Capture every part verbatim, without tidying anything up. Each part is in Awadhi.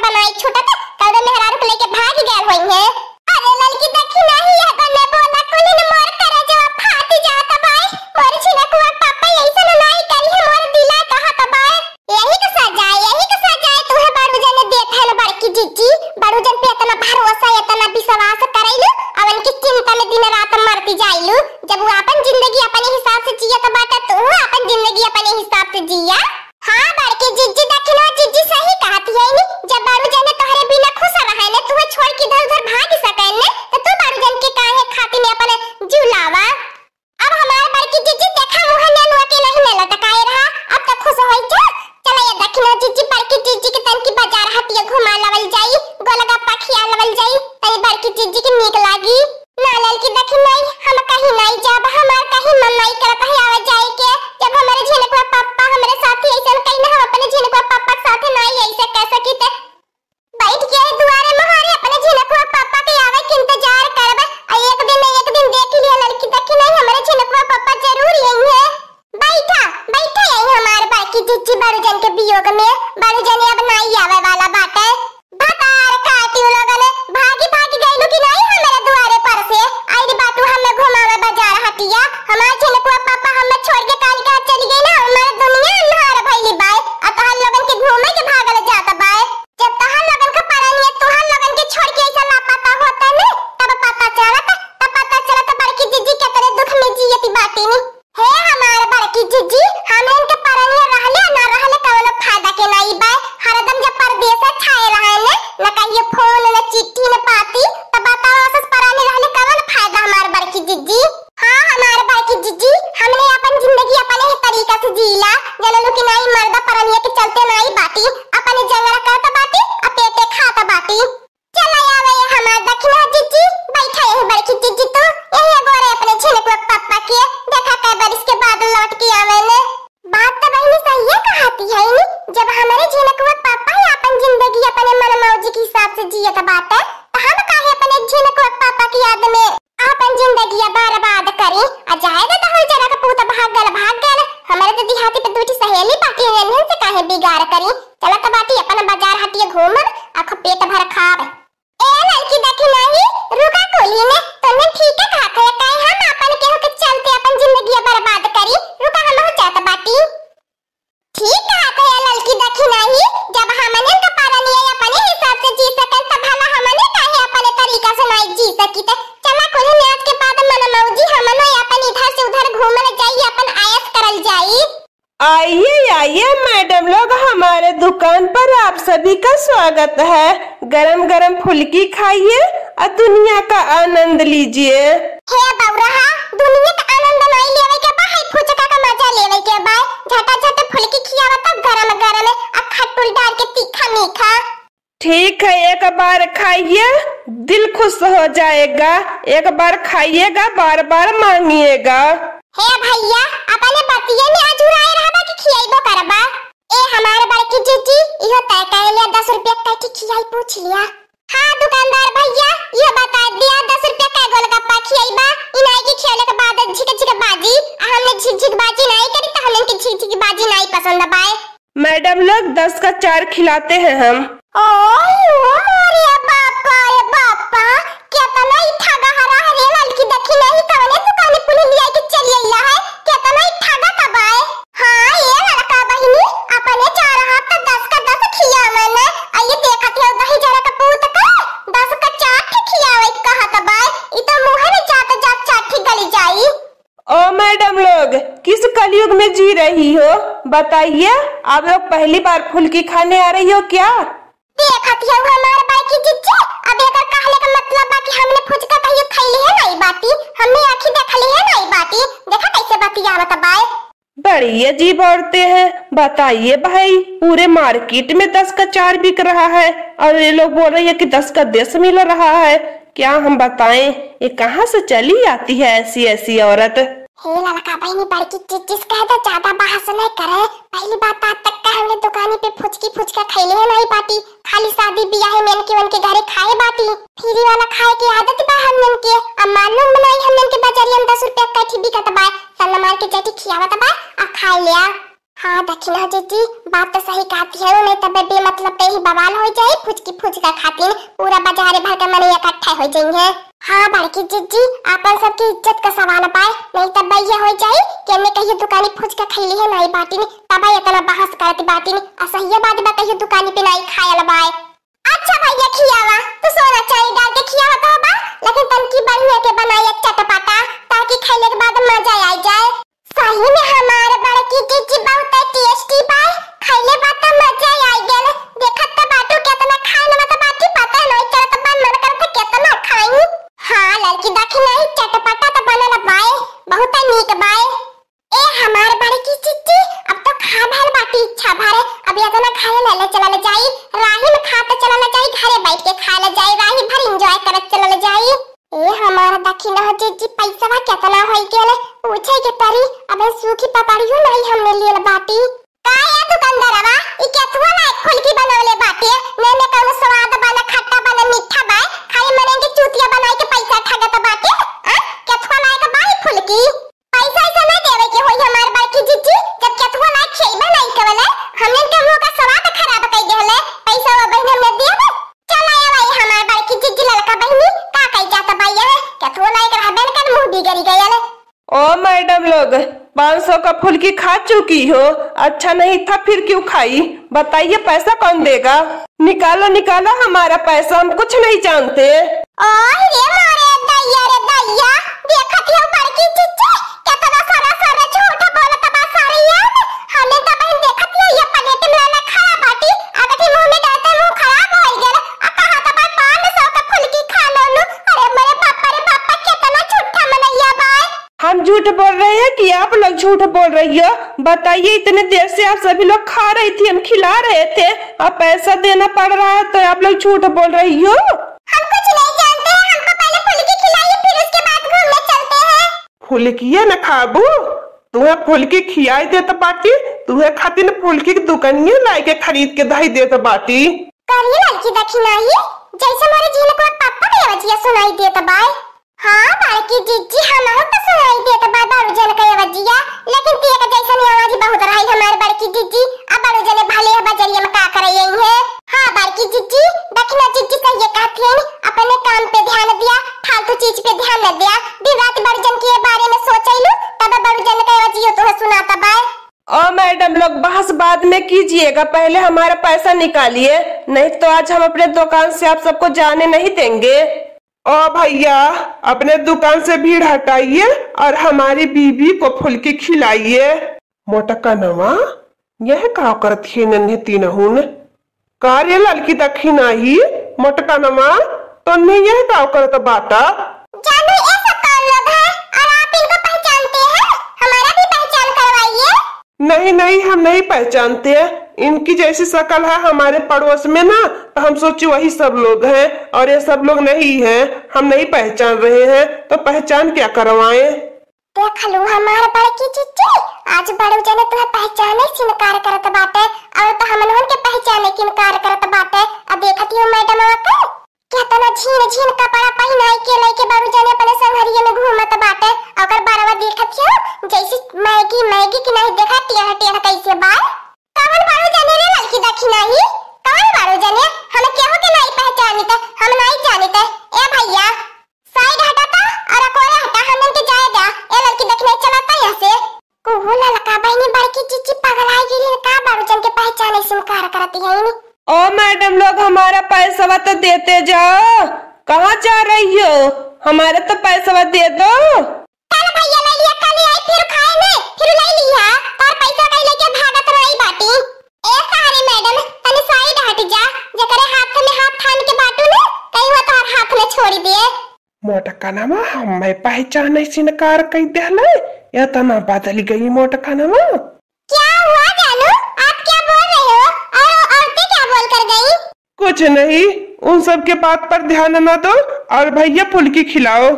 बनाई छूटत, कउनो मेहरारू के लेके भाग गयल होइहैं। अरे ललकी देखी नाहीं, ये बने बोला कुलिन मोर करेजवा फाट जात बाय। मोर झिनकुआ पापा ऐसन नाहीं करिहैं, मोर दिला कहत बाय। यही के सजाए, यही के सजाए तुहे बड़ू जने देत है न बड़की जिज्जी। बड़ू जन पे इतना भरोसा, इतना विश्वास करैलू, अवन की चिंता में दिन रात मरती जाइलू। जब वो आपन जिंदगी अपने हिसाब से जियत बाटे, तू आपन जिंदगी अपने हिसाब से जिया। हाँ बड़की जिज्जी, देखी ना जिज्जी सही कहत है नी, जब बड़ू जने तोहरे बिना खुश रहे ने, तुहे छोड़ के इधर उधर भाग सके ने, तो तू बड़ू जन के काहे खातिर में अपने जुलावा। अब हमार बड़की जिज्जी देखा मुँह नेनुआ के नहीं ने लटकाए रहा, अब तो खुश होई जा। चला ये देखी ना जिज्जी, बड़की जिज्जी के तनकी बाजार हटिया घुमा लवल जाई, गोलगप्पा खिया लवल जाई, तनी बड़की जिज्जी के नीक लागी। ना ललकी देखी नाई, हम कहीं नाई जाब, हमार कहीं मन नाई करत है आवे जाए के। जब हमारे झिनकुआ पापा हमरे साथी ऐसन कहीं ना, हम अपने झिनकुआ पापा के साथे नाई ऐसे कह सकी ते। बैठ के दुआरे मोहारे अपने झिनकुआ पापा के आवे के इंतजार करब। आ एक दिन न एक दिन देख लिया ललकी देखी नाई, हमारे झिनकुआ पापा जरूर यही है। बैठा, बैठा यही हमार बड़की जिज्जी बड़ू जन के वियोग में, बड़ू जन अब नाई आवे वाला बाटे। भतार काटी उ लोगन, भागी भागी गइलू कि नाई हमरे दुआरे पर से? आइल बा तू हमें घुमावे बाजार हटिया, हमार झिनकुआ पापा हमें छोड़ के काल के चली गई ना, हमार दुनिया अन्हार भइली बाय, आ तोहर लोगन के घूमे के भागल जात बाय। जब तोहर लोगन का परानिया तोहर लोगन के छोड़ के ऐसा लापता होता ने, तब पता चलत, तब पता चलत बड़की जिज्जी केतने दुख में जियती बाटी नी। हे हमार बड़की जिज्जी, हमन के परानिया रहले ना रहले कवनो फायदा के नाई बाय। हरदम जब परदेस छाए रहे ने, न कहियो फोन, न चिट्ठी, न पाती, तब बताओ असस परानी रहले कवन फायदा हमार बड़की जिज्जी? हाँ हमार बड़की जिज्जी, हमने अपन जिंदगी अपने ही तरीका से जीला, जनलू कि नाई मर्दा परानिया के चलते नाई बाटी, अपने जंगल करत बाटी, आ पेटे खात बाटी। चला आवे ये हमार दखिना जिज्जी, बैठा यही बड़की जिज्जी तू, यही अगोरे अपने झिनकुआ पप्पा के, देखा कै बरिस के बाद लौट के आवे ने। बात तो बहिनी सहिए कहती है नी, जब हमारे झिनकुआ पप्पा ही अपन जिंदगी अपने मन मौजी के हिसाब से जियत बाटे, तो हम काहे अपने झिनकुआ पप्पा की याद में अपन जिंदगी बर्बाद करी? आ जाए दे दहुल जरा के पूत भाग गल, भाग गल, हमारे तो दिहाती पे दूठी सहेली बाटी, इन्हन से काहे बिगाड़ करी? चलत बाटी अपन बाजार हटिए घूमब, आखो पेट भर खाब। ए लड़की देखी नाही, रुका कोली ने, तोहन ठीक है कहा थे, काहे हम अपन केहू के चलते अपन जिंदगी बर्बाद करी? रुका, हम हो जात बाटी। ठीक कहा थे लड़की देखी नाही, जब हमने का पालन ये अपने हिसाब से जी सकन, तब भला हमने काहे अपने तरीका से नहीं जी सकी? त चला कोली ने आज के बाद मन मौजी हमनो अपन इधर से उधर घूमल जाई, अपन आयस करल जाई। आइए, आइए मैडम लोग, हमारे दुकान पर आप सभी का स्वागत है। गरम गरम फुल्की खाइए और दुनिया का आनंद लीजिए। हे बौरहा, दुनिया का आनंद नहीं लेवे के बा, है फुचका का मजा लेवे के बा। झटा झट फुल्की खियावा तब गरम गरम, आ खट्टुल डाल के तीखा मीठा। ठीक है, एक बार खाइए, दिल खुश हो जाएगा, एक बार खाइएगा, बार बार मांगिएगा। हे भैया, अपने बतिये में अझुराए रहबा कि खियैबो करबा? ए हमार बड़की जीजी, इहो तय कर लिया, दस रुपया कै ठे खियाई पूछ लिया। हाँ दुकानदार भैया, इहो बता दिया, दस रुपया कै गोलगप्पा खियैबा? ई नाई कि खियैले के बाद झिक झिक बाजी, आ हमने झिक झिक बाजी नाई करी, तो हमने के झिक झिक बाजी नाई पसंद बाए। मैडम लोग, दस का चार खिलाते हैं हम। ओए, ओ मोरे बापा, ए बापा, केतना ई ठगा हरा है रे लड़की, देखी नहीं कवने दुकानी पुलिस लिया के चली आइला है, केतना ई ठगा तबाए। हाँ, ए लड़का बहिनी, अपने चार हाथ तो दस का दस खिया मैंने, आ ये देखत हो दही जरा का पूत का, दस का चार ठे खियावे कहा तबाए, ई तो मुँह में जात जात चार ठे गली जाई। ओ मैडम लोग, किस कलयुग में जी रही हो? बताइए, आप लोग पहली बार फुल्की खाने आ रही हो क्या? देखत हो हमार बड़की जीजी, अब एकर कहले का मतलब बा कि हमने फुचका कहियो खैले है नहीं बाटी, हमने आँखी देखले है नहीं बाटी। देखा कैसे बतियावत बाए। बड़ी अजीब औरतें हैं। बताइए भाई, पूरे मार्केट में दस का चार बिक रहा है और ये लोग बोल रही है कि दस का दस मिल रहा है। क्या हम बताएं, ये कहाँ से चली आती है ऐसी ऐसी औरत? हे ललका बहिनी, बड़की जीजी से कह दे, ज्यादा बहस न करे। पहली बात, आज तक का हमने दुकानी पे फुचकी फुचका खैले है नहीं बाटी, खाली शादी बियाह में इनके उनके घरे खाए बाटी। फ्री वाला खाए की आदत बा हमनन के, अब मालूम नहीं हमनन के बजरिया में दस रुपया कै ठे बिकत बा, सन्ना मार के जटी खियावत बा, आ खाए लिया। हाँ दखिना जिज्जी, बात तो सही कहत हऊ, नहीं तब बेमतलब के ही बवाल होइ जाई। फुचकी फुचका खातिन पूरा बाजारे भर के मने इकट्ठा होइ जइहें। हाँ बड़की जिज्जी, आपन सबके इज्जत का सवाल बाय, नहीं तब ये होइ जाई कि हमने कहियो दुकानी फुचका खइली है नाई बाटिन, तब एतना बहस करत बाटिन। असहिया बात बा, कहियो दुकानी पे नाई खायल बाय। अच्छा भैया खियावा, तू सोना चांदी डाल के खियावा तो बा, लेकिन तनकी बढ़िया के बनाई चटपटा, ताकि खइले के बाद मजा आ जाए। सही में हमार बड़की जिज्जी बहुत tasty बा, खइले बा त मजा आ गइल। देखत त बाटू केतना खाए में त बाटी पता नहीं चलत बा, मन करत केतना खाई। हाँ लड़की दखिना ही चटपटा त बनल बाय, बहुत नीक बाय। ए हमार बड़की जिज्जी, अब तो खा भर बाटी इच्छा भर, अब एतना खाए ले ले चलल जाई, राही में खात चलल जाई, घरे बैठ के खाए ले जाई, राही भर enjoy करत चलल जाई। ए हमार दखिना जिज्जी, पैसवा केतना होइ गेल, पूछे के परी, अबे सूखी पपड़ियो नहीं हमने लेल बाटी। का ए दुकानदारवा, ई केथुआ लायक फुलकी बनवले बाटे, ने में कौनो स्वाद बा, न खट्टा बा, न मीठा बा, खाली मनई के चूतिया बनाई के पैसा ठगत बाटे। आ, केथुआ लायक बा ई फुलकी? पैसा ऐसा न देवे के होई हमार बड़की जिज्जी, जब केथुआ लायक खइबे नहीं कवले, हमने के मुंह का स्वाद खराब कई देहले, पैसा वो बहिन हमने दिया बा। चल आया भाई हमार बड़की जिज्जी ललका बहिनी, का कही जात बा ये? केथुआ लायक रहबे न कर, मुंह बिगड़ी गयल। ओ मैडम लोग, पाँच सौ का फुल्की खा चुकी हो, अच्छा नहीं था फिर क्यों खाई? बताइए पैसा कौन देगा? निकालो निकालो हमारा पैसा, हम कुछ नहीं जानते। ओए रे मोरे दैया रे दैया, देखत हो बड़की जिज्जी, केतना सारा सारा झूठ बोलत बा सारी यार। हमें तो बहन देखत हो ये plate में लेले खड़ा बाटी, अगर मुंह में डालते मुंह खराब हो गया। आ कहा तो भाई पाँच सौ का फुल्की खा लो लू। अरे मोरे बापा रे बापा, केतना झूठा मनैया बा। हम झूठ बोल रहे हैं कि आप लोग झूठ बोल रही हो? बताइए, इतने देर से आप सभी लोग खा रही थी, हम खिला रहे थे, अब पैसा देना पड़ रहा है तो आप लोग झूठ बोल रही हो। हम कुछ नहीं जानते हैं, हमको पहले फुल्की खिलाइए, फिर उसके बाद घूमने चलते हैं। फुल्किया न खाबू, तुहे फुल्की खियाई देत बाटी, तुहे खातिर फुल्की के दुकनिया लाई के खरीद के धई देत बाटी। करिए लड़की दखिनाही, जैसे मोरे झिनकुआ पापा के आवाजिया सुनाई देत बाय। हाँ बड़की जिज्जी, हमहू तो सुनाई देत बा बड़ू जन के आवाजिया, लेकिन तू एक जैसन आवाज बहुत रही हमार बड़की जिज्जी। अब बड़ू जने भले है बजरिया में का करे यही है। हाँ बड़की जिज्जी, दखिना जिज्जी सही कहत हन, अपने काम पे ध्यान दिया, फालतू चीज पे ध्यान न दिया। दिन रात बड़ू जन के बारे में सोचैलू, तब बड़ू जन के आवाजियो तुहे सुनाता बाय। ओ मैडम लोग, बहस बाद में कीजिएगा, पहले हमारा पैसा निकालिए, नहीं तो आज हम अपने दुकान से आप सबको जाने नहीं देंगे। ओ भैया, अपने दुकान से भीड़ हटाइए और हमारी बीबी को फुल्की खिलाइए। मोटकनवा, यह का करत है नन्हे तीनहुन? का रे ललकी दखिनाही, मोटकनवा, तन्ने यह का करत बाटा? जानू, ये सब कौन लोग हैं और आप इनको पहचानते हैं? हमारा भी पहचान करवाइए। नहीं, नहीं, हम नहीं पहचानते हैं। इनकी जैसी शकल है हमारे पड़ोस में ना, तो हम सोचे वही सब लोग हैं, और ये सब लोग नहीं हैं, हम नहीं पहचान रहे हैं, तो पहचान क्या करवाएं? देख लू हमार बड़की जिज्जी, आज बड़ू जने तुहे पहचाने से इनकार करत बाटे, और तो हमनहुन के पहचाने के इनकार करत बाटे। अब देखत ही हो मैडमवा के, केतना झीन झीन कपड़ा पहिनाई के लइके बड़ू जने अपने संघरिया में घूमत बाटे। ओकर बड़वा देखत हो जैसे मैगी, मैगी की नहीं देखा टेढ़ टेढ़ कैसे बा। कवन बड़ू जने रे ललकी दखिनाही? कवन बड़ू जने? हम केहू के नहीं पहचानित, हम नहीं जानित। ए भैया, side हटा ता और अकोरे हटा, हमन के जाए दा। ए ललकी दखिनाही, चला ता यहाँ से। कुहू ललका बहिनी बड़की जिज्जी पगलाए गिरी, का बड़ू जन के पहचाने से इनकार करती है इनी। ओ मैडम लोग, हमारा पैसवा तो देते जाओ, कहाँ जा रही हो? हमारा तो पैसवा दे दो। चल भैया, ले लिया, कल आई फिर खाए में, फिर ले लिया, तार पैसा कहीं लेके भागत रही बाटी। ए सारी मैडम, तनी side हट जा, जेकरे हाथ में हाथ थान के बाटू ने, कहीं वो तार हाथ में छोड़ी दिए। मोटकनवा हमें पहचाने से इनकार कई देहले, एतना बदल गई मोटकनवा। क्या हुआ जानू, आप क्या बोल रहे हो? और औरतें क्या बोल कर गई? कुछ नहीं, उन सब के बात पर ध्यान न दो और भैया फुल्की खिलाओ।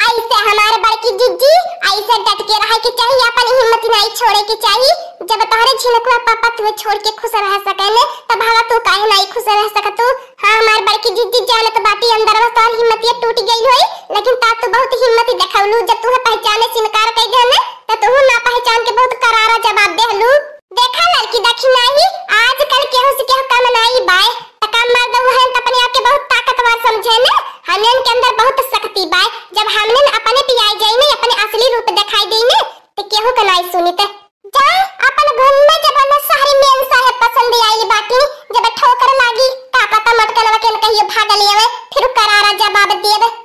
ऐसे हमारे बड़की जिज्जी, ऐसे डट के रहे के चाहिए, अपन हिम्मत नहीं छोड़े के चाहिए। जब तोहरे झिनकुआ पापा तुहे छोड़ के खुश रह सके ने, तब भला तू काहे नहीं खुश रह सकतू? हाँ, हमार बड़की जिज्जी जानत बाटी, अंदर में तोहर हिम्मतिया टूट गई होई, लेकिन ता तू बहुत हिम्मत देखौलू। जब तुहे पहचाने से इनकार कई देहले, त तू ना पहचान के बहुत करारा जवाब देहलू। देखा लड़की, देखी नाही, आजकल केहू से केहू कम नाही बाय। त का मर्द उहन त अपने आप के बहुत ताकतवर समझे न। हमनन के अंदर बहुत शक्ति बाय। जब हमनन अपने पे आई जाई न, अपने असली रूप दिखाई देई न, त केहू के नाही सुनित। जा, अपन घूम में जब न शहरी मेन साहेब पसंद आई बाटी, जब ठोकर लागी, का पता मटकनवा के न कहियो भाग लेवे, फिर करारा जवाब देब।